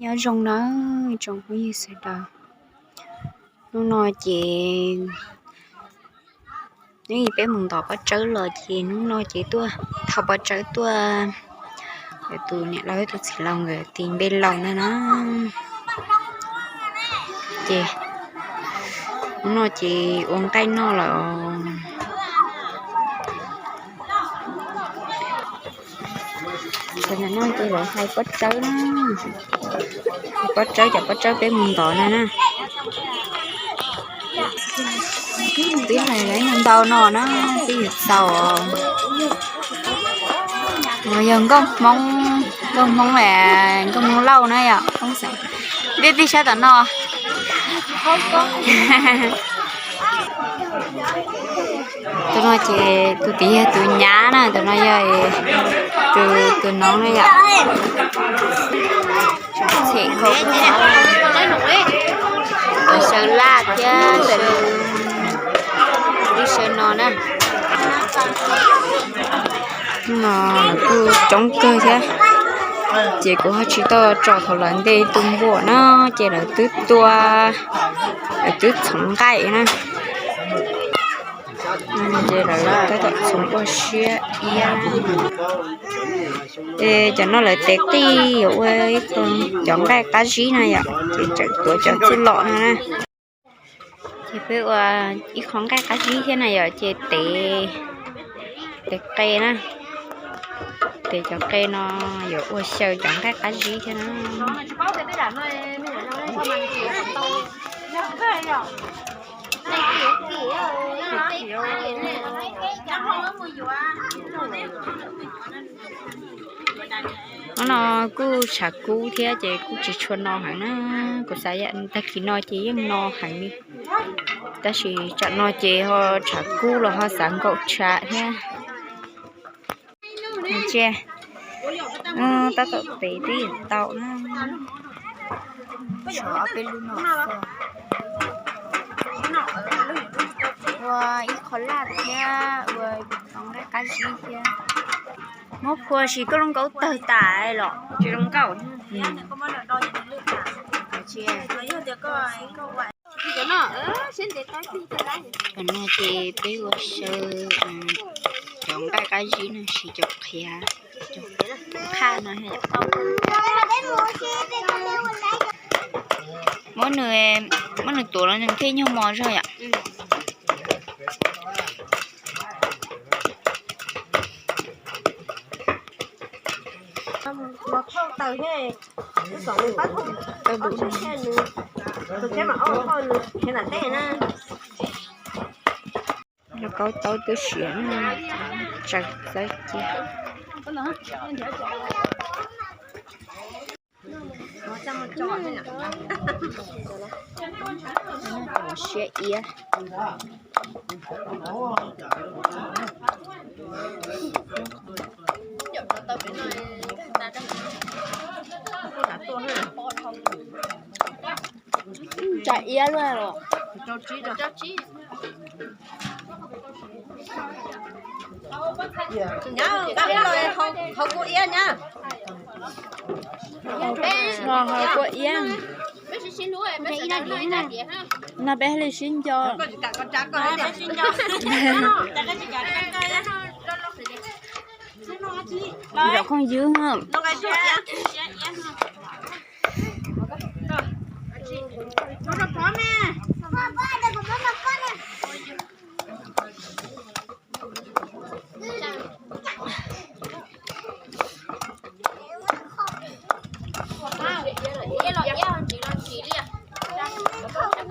Nyob zoo nawb tsoom phooj ywg sawv daws. Hnub no ces neb peb mus ntov pob tsawb los ces hnub no ces tuaj thau pob tsawb tuaj, tus niam laus tus txiv laus nkawd tis npe laus na na. Ces hnub no ces ua nqaij noj lawm. Tam no ces lawv hais pob tsawb na, pob tsawb cov pob tsawb peb mus ntov no na. Twb hais lawv ntau no na, twb yog txaus. Yog nkauj Hmoob, nkauj Hmoob, nkauj Hmoob Lauj na yom, Hmoob xeem. Peb pib sab tom no. Tus no ces tus tid yog tus nyab na, tus no yog tus, tus noov na yom. Tshem kho, saw laj thiab, ib saw no na. No kuj coob kawg thiab, ces kuv ho tsis tau tso thaum lawv nte tus npuam na, ces lawv twb tua, lawv twb txhoov nqaij na. Ces lawv tab tom txhoov ua siab iab. Es cov no lawv tev qij yuav ua ib qho cov nqaij qab zib no yom, ces tseem tuav cov txuj lom no na. Ces peb ua ib qho nqaij qab zib thiab na yom, ces tev, tev qe na. Tev cov qe no yuav ua xyaw cov nqaij qab zib thiab na. Hnub no kuj tshav kub thiab ces kuj tsis tshua no heev na. Kuv xav tag kis no ces yeej no heev li, tab sis tsam no ces ho tshav kub los ho xav nkaum tshav thiab. Ntsia, tab tom tev twb yeej tau na. Tshuav ob peb lub no xwb. Ua ib qho laj thiab ua qho nqaij qab zib thiab. Muab phua sis koj zoo nkauj tawg tas los tsis zoo nkauj. Tam no ces peb ua xyaw cov nqaij qab zib no sis cov qhiav, cov qhaj no. Muab nws, muab nws tuav los nws thiaj nyuag mos zog yom. Lauj kaub taub twb siav, tsaws txawb cia. Siab iab. Tsa iab luaj los. Hauv kua iab nyab. Hauv kua iab. No peb li sib nco. Zaum khooj ywg.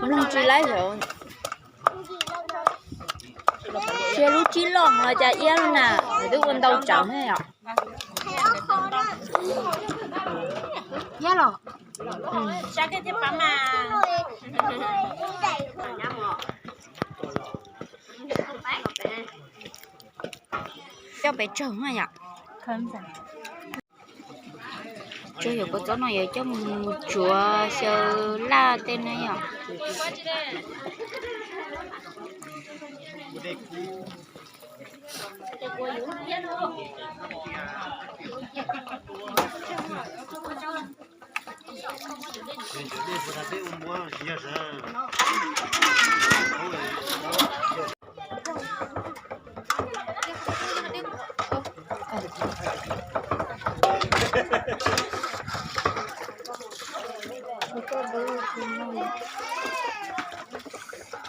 Mloog tsis laib lawm. Sia lub tsib loj no cas iab na, lawv twb ua ntau tsawv ne yom. Iab los. Coj pes tsawg na yom. Tsawg yom, kua txob no yuav coj mus tsuav xyaw laj tej na yom.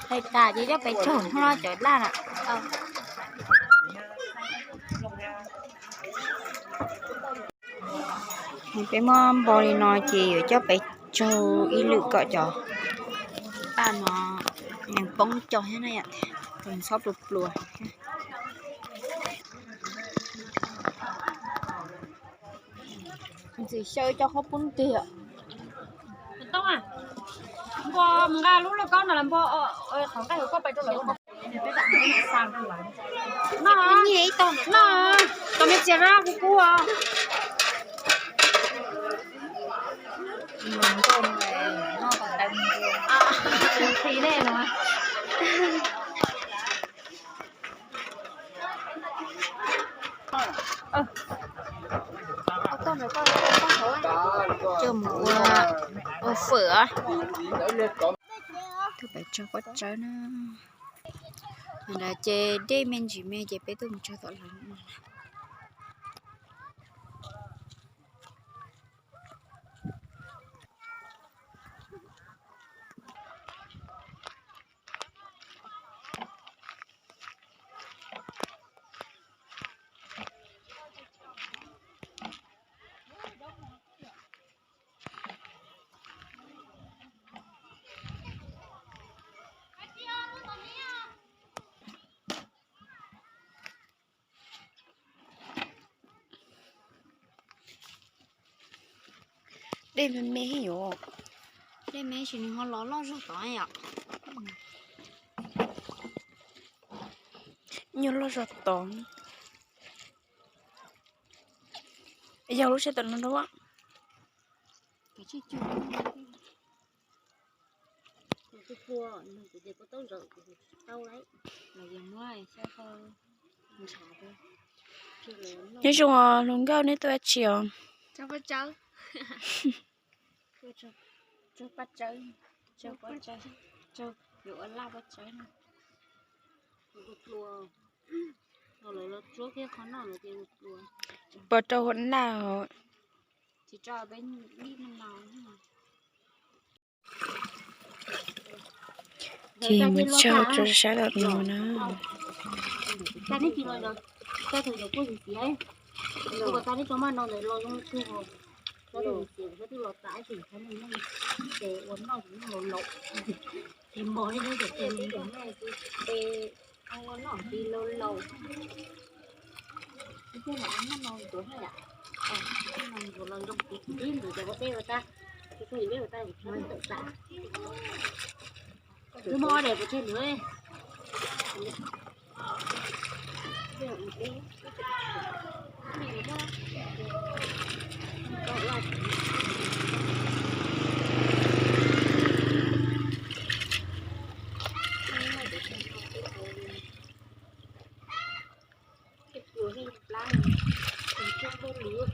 Hais tas ces coj pes tsaug no cov laj na. Peb muab npo li no ces yuav coj pes tsaug ib lwm kom cov laj no nws poob co thiab na yom, txhob pluas pluas. Ntxim xyaw cov qhob poob tiag. Npo mus nqa lub lauj kaub no los npo qhov nqaij hauv koj pais rau lawv. No, no, tos me txias na kuv kub os. Coj mus ua, ua fawm. Tus pes tsaug pob tsawb na. Ntawd ces dej me ntsis me ces peb tuaj mus tsaug tom lawv no. Dej me me yom. Dej me sis nws ho los loj zog tod yom. Nyuag loj zog tod. Yog lub sab tom no rau. Nyob zoo hluas nkauj, neb tuaj dab tsi os? Puas rau hauv naj os? Ces mus tsaug rau sab tom no na. Muaj roj thiab thiaj phuam plab yom. Luam xwb yom.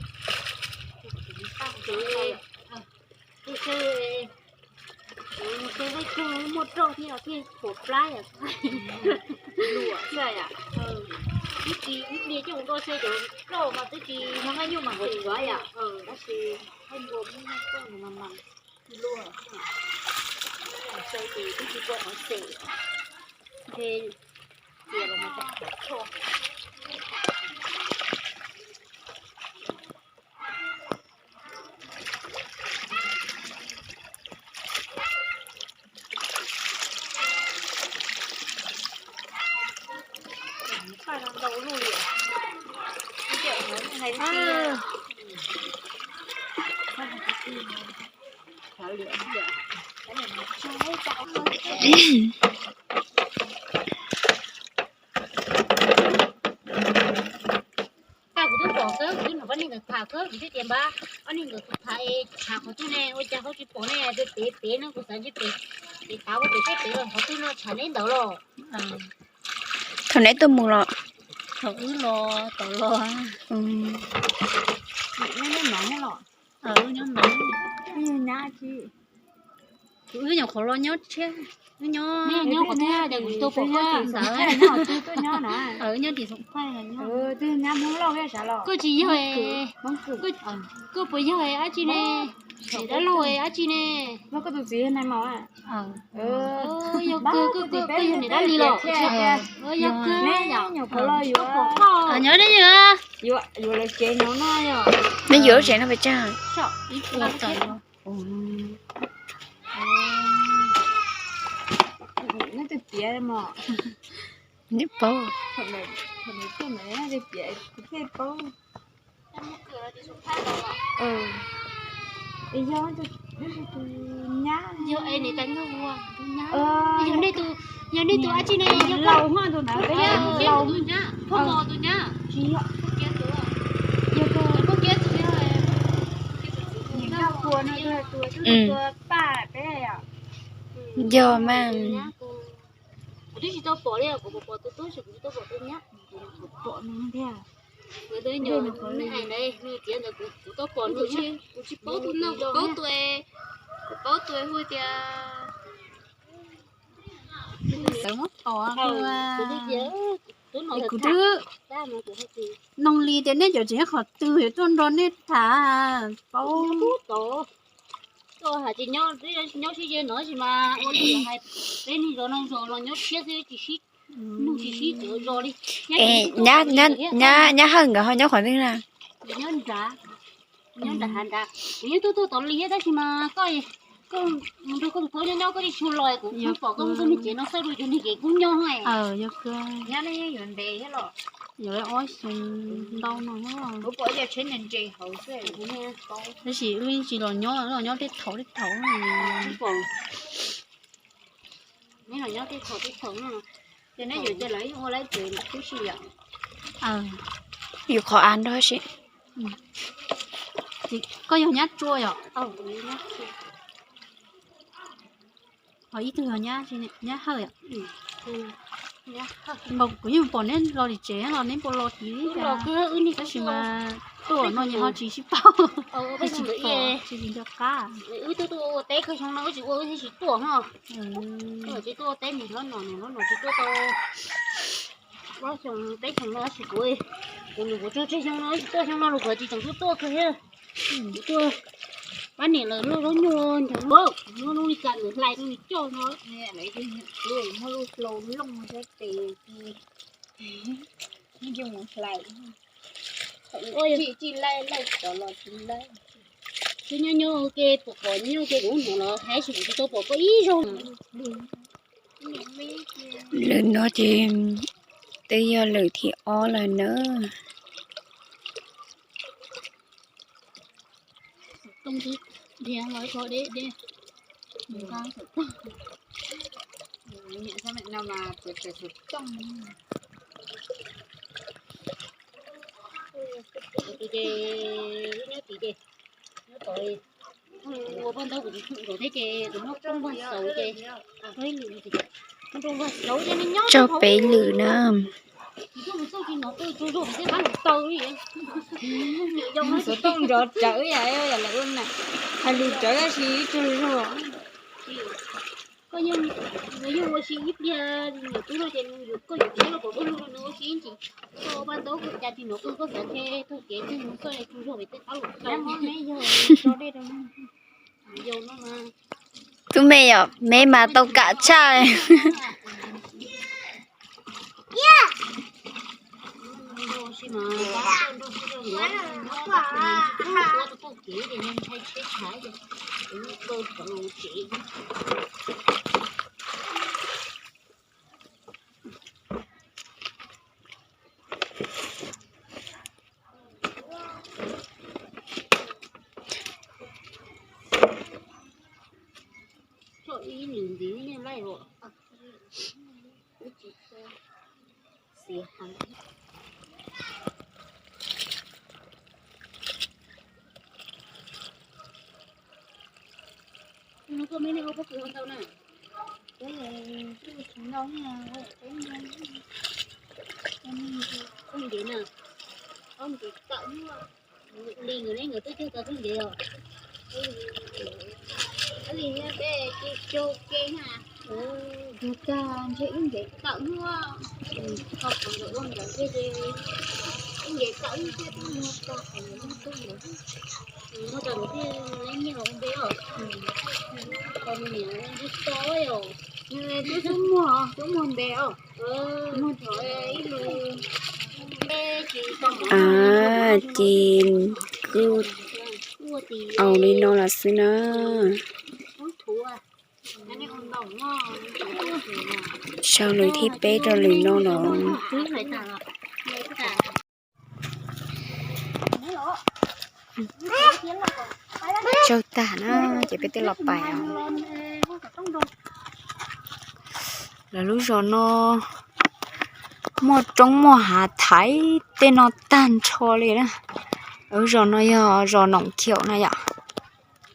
Twb tsis ib pliag coj mus tua se cov roj mas twb tsis nyob nqaij nyuj mas nkaus yom. Tab sis haj npua muab noj toj mas mas luam. Xaw ces twb tsis pom qhov xes. Ntshe txias los mas tsis tshua. Tag kuv twb pom xwb, kuv twb nrog pab neeg ntawd tham xwb, kuv thiaj tias npab, ob neeg ntawd tham es tham qhov twg ne, ua cas ho tsis pom ne, pem pem no kuv xav ntshe pem, pem tav ua pem teb pem los qhov twg no tshav neb ntawd los. Thaum neb tuaj mus los? Thaum wb los tom los. Neb neb no neb los. Wb nyuam qhuav los nyob tshiab, wb nyob, nyob qhov twg ces kuv tsis tau pom koj ntawd. Wb nyob tim Xoom Phaij. Koj tsis yog, koj puas yog dab tsi ne? Niam dab laug dab tsi ne? Yog kawg, koj yog niam dab li los? Yog kawg, nyob dab li. Nej yuav lub tsev no pes tsawg? Neb twb piav mos. Neb paub. Twb piav kuv thiaj paub. Yog, yog tus nyab, yog nej tus, yog nej tus dab tsi ne? Yog laus hos tus ntawd, laus, tsis yog, yog tus, niam Nkaj Pua no, tus, tus paj peb. Yog mas. Kuv twb tsis tau pom li, kuv pom tus tub, kuv tsis tau pom tus nyab, kuv pom nws tiag. Nws tiav ntawd kuv tsis pom, kuv tsis paub tus no, kuv paub tus, kuv paub tus hu tias Tawv muab tom, kuv twb nug li tias nej cov tseem nyob qhov twg yuav tuaj nrog nej tham paub. Nyob sib ze no sis mas ua li hais, peb neeg zov no zov los nyob tshiab xwb, tsis sib nug tsis sib txawv zos li. Nyab Hawj nkawd ho nyob qhov twg na? Nyob nram, nyob nram hav nrad. Kuv yeej tuaj tuaj tom li thiab tab sis mas koj, koj mus nrog koj tus phob nyob nyob koj tsis tshua los, kuv pom koj mus koj niag tsev no xwb, rau cov niag kev kub nyob. Yog kawg, nyob nej yeej yuav ntev thiab los? Yuav ob xyoo ntau no thiab. Kuv pom cov tsheb nres nres hauv xwb. Tab sis wb tsis los nyob, los nyob tej thaum tej thaum. Neb los nyob tej thaum tej thaum no, ces neb yuav cia lawv yeej ua lawv tsev nram tib si yom? Yus qhov av nrog si. Koj yog nyab Tsua yom? Ho ib tug yog nyab, nyab Hawj yom? Npaum kuv yeej pom neb los tim tsev los neb puas los tid li cas? Tab sis mas tuaj no ces ho tsis sib paub, tsis pom, tsis nco qab. Wb tuaj ua teb kawg xyoo no wb tsis ua wb thiaj tsis tuaj ho. Tsis tuaj ua teb nws hlob no, nws hlob no tsis tuaj tau ob xyoo peb xyoo no tab sis kuv, kuv nws kuv tsawg tsawg xyoo no wb tsis tuaj, xyoo no los kuv tsis tseem tuaj tuaj kawg thiab. Kuv tuaj pab niam lawv noj zaub nyuj nrog lub, noj lub li cas nws hlais rau nws coj no. Muab lub hlau looj thiab tes ci, ib ncig mus hlais. Tsis laij laij cov los tsis laij. Twb nyob nyob ua ke, puas pom nyob nyob ua ke kuv hnov los hais tab sis kuv tsis tau pom koj ib zaug. Lwm no ces twb yog lwm thib ob lawm na. Ua paj ntaub kuv tsis tshua nkaus thiab ces kuv muab rooj vag xauv ces, rooj vag xauv ces nws nyob tso peb lwm na. Xov tooj nrov rawv yam yam lawm ua na, hais lus rawv tab sis ib tsuag zog. Koj yeej, nws yeej ua si ib pliag, niam tub no ces koj yuav txiav los kom koj hlub nws ua si ib ntsis. Koj ua paj ntaub koj cas tsis hnov qw koj xav ntshe taug kev twg mus txog tsuag zog pem tej qab los tau. Tub me yom, me mas tau kam tshaj. Tso ib lwm ntiv nej laij os. Xiv heev. Koj me nej ua pob kws ua ntau na. Koj ntev na, ob ntev tawm muaj. Li nkawd ne, nkawd twb cog tau tub ntev os. Li peb ces cog ke na. Cog tag ntshe ib ntev tawm hnub, ho qhov nkawd ua nkawd thiaj li ib ntev tawm hnub thiab twb muag tag qhov nkawd muag tub ntawd. Muag tag nkawd thiaj li nyiaj los ua npe os. Qhov niam ntshe to yom, nws twb muag, twb muag ntev os. Muag thaum ib lus. Ces kuj au li no los xwb na. Sau lwm thib peb rau lwm no los. Tsaug tag na, ces peb twb los pais os. Lawv lub zos no muaj roob muaj hav thaiv tej no tag nrho li na. Lawv lub zos no yog zos Noom Khiaum na yom,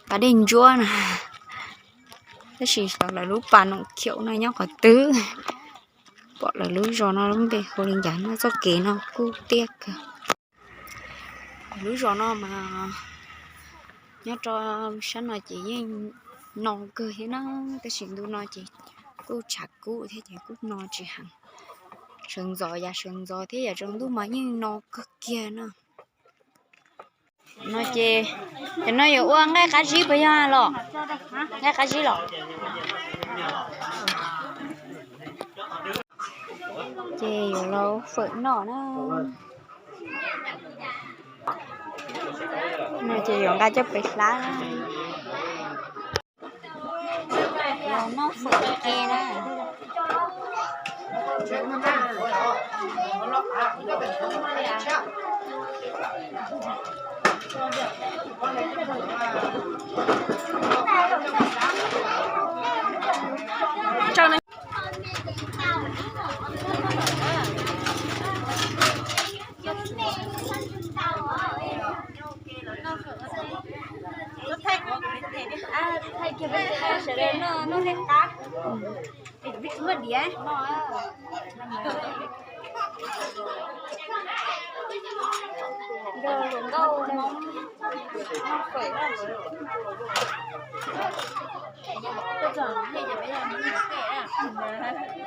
pas dej ntsuab na. Tab sis lawv lub pas Noom Khiaum no nyob qhov twg? Pom lawv lub zos no lub npe hu li cas no, txoj kev no kuj tiaj kawg. Lub zos no mas nyob rau sab no ces yeej no kawg thiab na, tab sis ntu no ces kuj tshav kub thiab ces kuj no tsis heev. Sawv ntxov yav sawv ntxov thiab yav tsaus ntuj mas yeej no kawg kiag na. No ces, ces no yuav ua nqaij qab zib puas yog los? Nqaij qab zib los? Ces yuav los fawm noj na. No ces yuav nqa coj pem hlab. Los noj fawm ua ke na.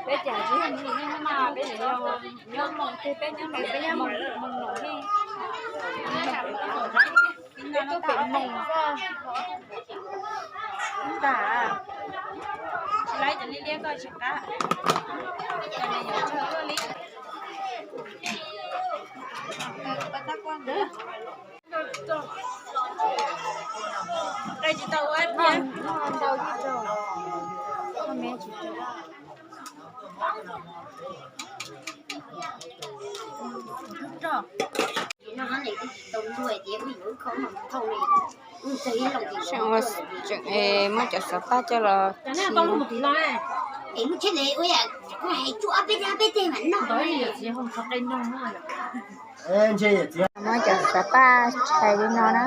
Peb cas tsis yog mus no mas peb nyob moos twg, peb nyob moos, peb nyob moos no ne. Peb tuaj pem moos xwb. Tsis laib cov liab liab koj tsis qab. Cov no yuav tsawg luaj li. Qe tsis tau ua ib pliag. Muab cov xav paj coj los khi. Muab cov xav paj tshais li no na,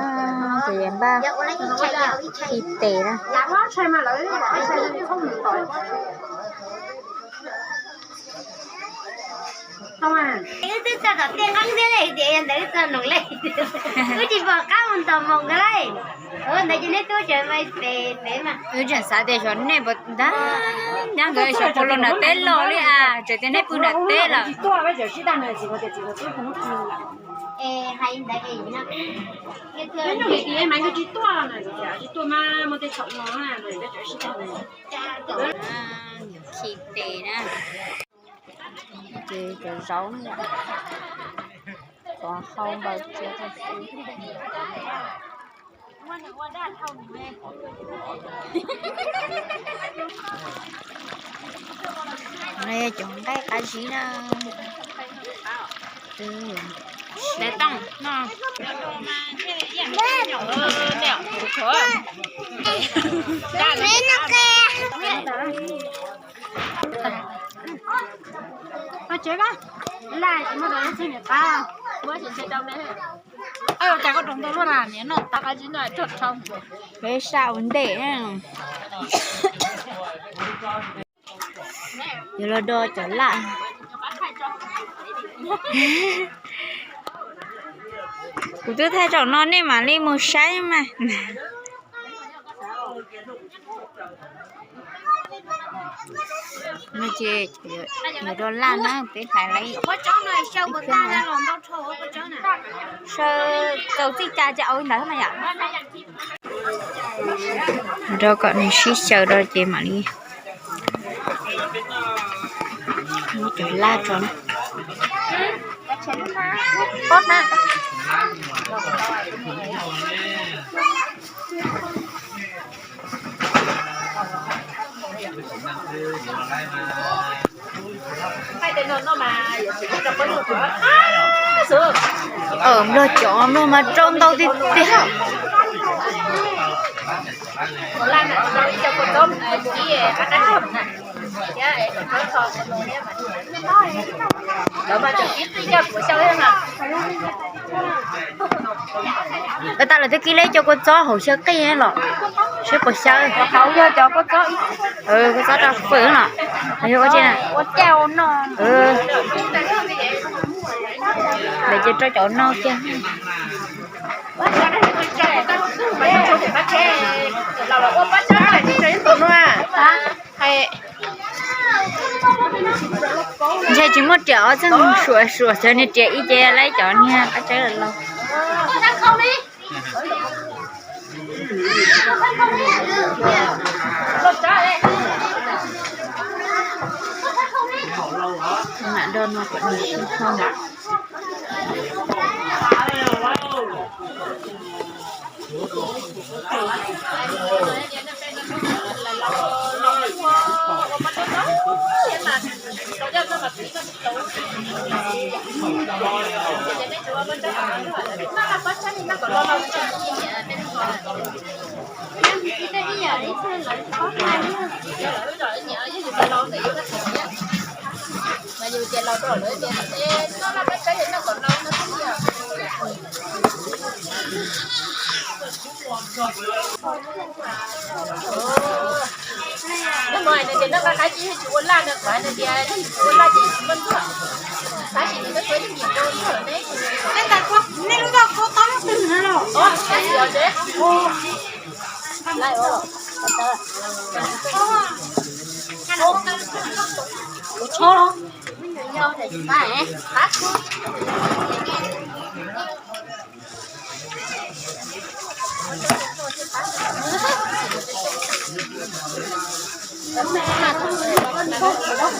ces yuav npaj khi tes na. Wb twb txog tom tej nqeeb thiab le tias yog ntawd wb txog noog le. Wb tsis pom qab mus tom moos ntawd lauj. Ntawd ces neb tuaj tseem pem pem mas. Wb tseem xav tias xyov nej puas ntab, nyab nkawd xyov puas los nram teb los li as, tseem tias nej pw nram teb lawm. Khi tes na. Ces cov zaub no, cov hau npaws tsuav tag xwb. Cov nqaij qab zib na. Daim tooj no. Peb sab ua ntej na. Yuav los do cov laj. Kuv twb thaij zaum no nej mam li mus saib mas. No ces yuav rau laj na, peb hlais lawm. Saw txaus txij cas ces ua li ntawd na yom. Rau kom nws sib xyaw rau ces mam li muab cov laj tso na. Nplog cov nplog mas rau ntau tiag tiag. Lawv tas lawv twb kib leb cov kua txob hauv xyaw qij los saib puas xyaw. Kua txob rau fawm los yog ua tsi na. Lawv ces rau cov no kiag. Ntshe tsis muaj riam ob txheej, suam suam xyov niag riam ib ce lawm cov niag qab tsawb lawm lauj. Mam do no kom nws sib hau. Nej lub ntawd khaub tau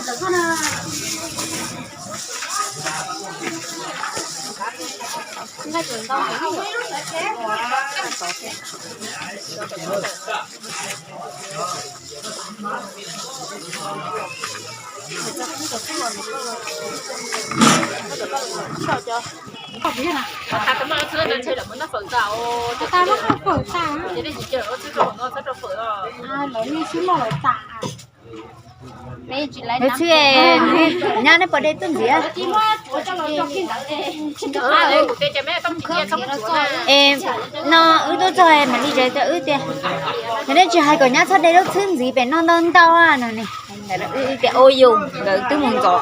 twg no los? Nws txhij, nyab neb puas de tuaj ntxiv? Es no wb tuaj txog mam li tsa rau wb tias, yog nej tsis hais kom nyab txhob de lub txhwb ntxiv pem no ntau ntau no ne. Wb tias ua yus nkawd twb mus ntxov,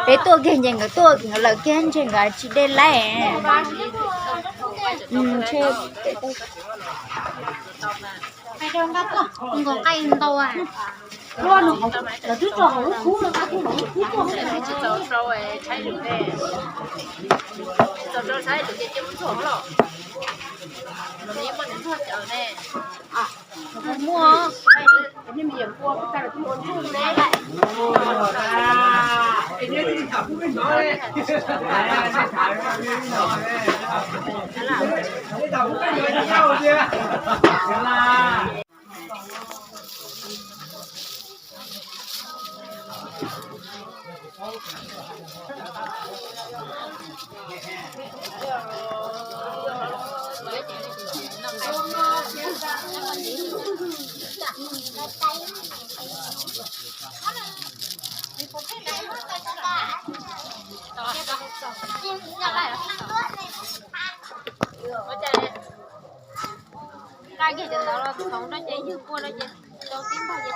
peb tuaj kiag ces nkawd tuaj nkawd lawm kiag ntshe nkawd tsis de laib. Nqos qaij ntau. Muaj. Nqa kiag cov ntawd los txhoov rau ces ywg pua rau ces rau tib npag ces.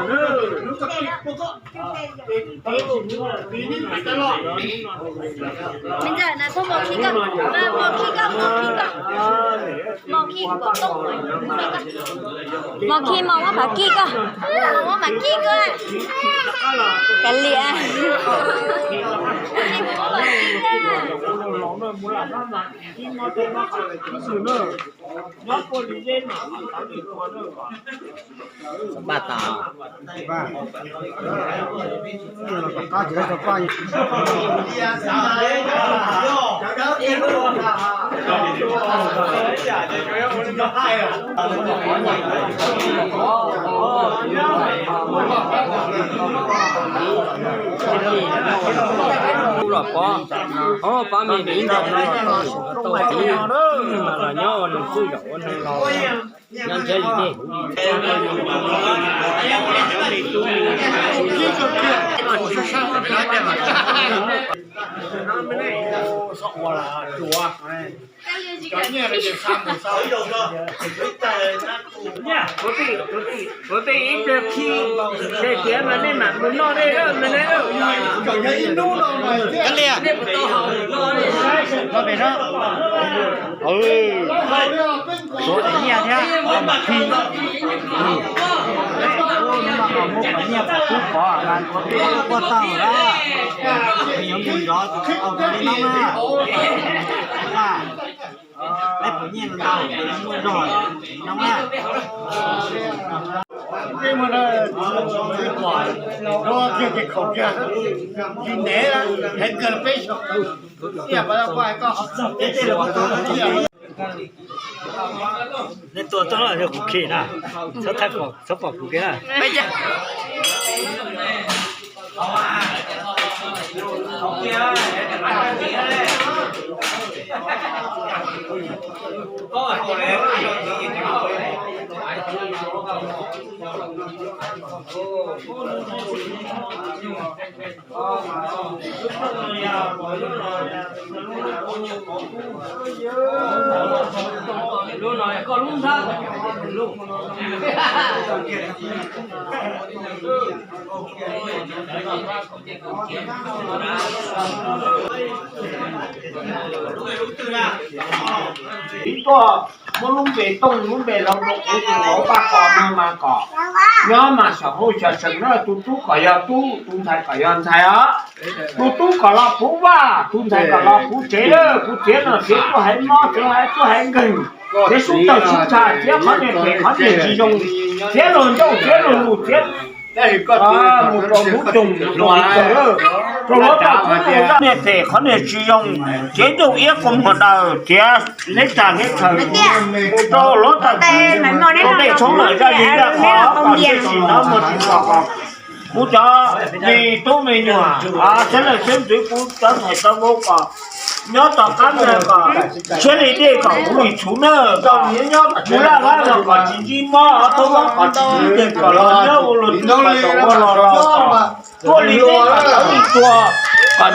Me ntxawm na, thov mos khib koj, mos khib koj, mos khib koj, mos khib koj, mos khib mos muab phav kij koj, mos muab phav kij koj, kav liam. Paj tas. Kuv los pov, pov me viv ncaus no tau txiv mas los nyob ua neeg txwj zaum ua neeg laus, nyob ntsib li tej huv li. Kuv tej ib pliag khi, ces tias mas nej mam mus noj nej, nej. Kav liam, no pem no. Tuav nyiaj thiab, khi. Hnub no muab kom nyiaj kom kub pov mas kuv twb quaj tag lawm. Nyob mus nrov li no na. Peb puas nyiaj ntau, muaj zog li no na. Nej tua tuaj no yog kuv khi na, txhob pom kuv kiag na. Ib tuaj muab lub npe tooj lub npe hlau rau kuv tus vauv Paj Kos no mas kom nyob mas xyom hauj xyom seem na, tus tub kom yog tub, tus ntxhais kom yog ntxhais os. Tus tub kom los puv vaj, tus ntxhais kom los puv tsev lawm, kuv txiav no txiav tuaj haiv mob, txiav haiv tuaj haiv nkeeg, txiav sub tawg sub ntsha, txiav qhov niag phem qhov niag tsis zoo, txiav luag ncauj txiav luag lus, txiav mus rau hnub coog mus rau hnub coog lawm, rau hluav taws kub zaj niag phem qhov niag tsis zoo, txiav ncauj iab kua muag daws, txiav neb tsa neb chaw, mus rau hluav taws kub, rau dej tshoob lawm zaj li zaj qhov kom tib si no muaj tsis pom kom kuv cov me tub me nyuam, txhiab leej txhiab ntxwv, kuv cov ntxhais cov vauv kom nyob tom qab ntawd kom siab li dej kom kuv li txhuv na, kom nyob mus laj lab los kom tsis ntsib mob, thoob kom tsis ntsib dej kom los nyob ua luag tib pab tom ua los los kom tuaj li dej kom tawv li tua kom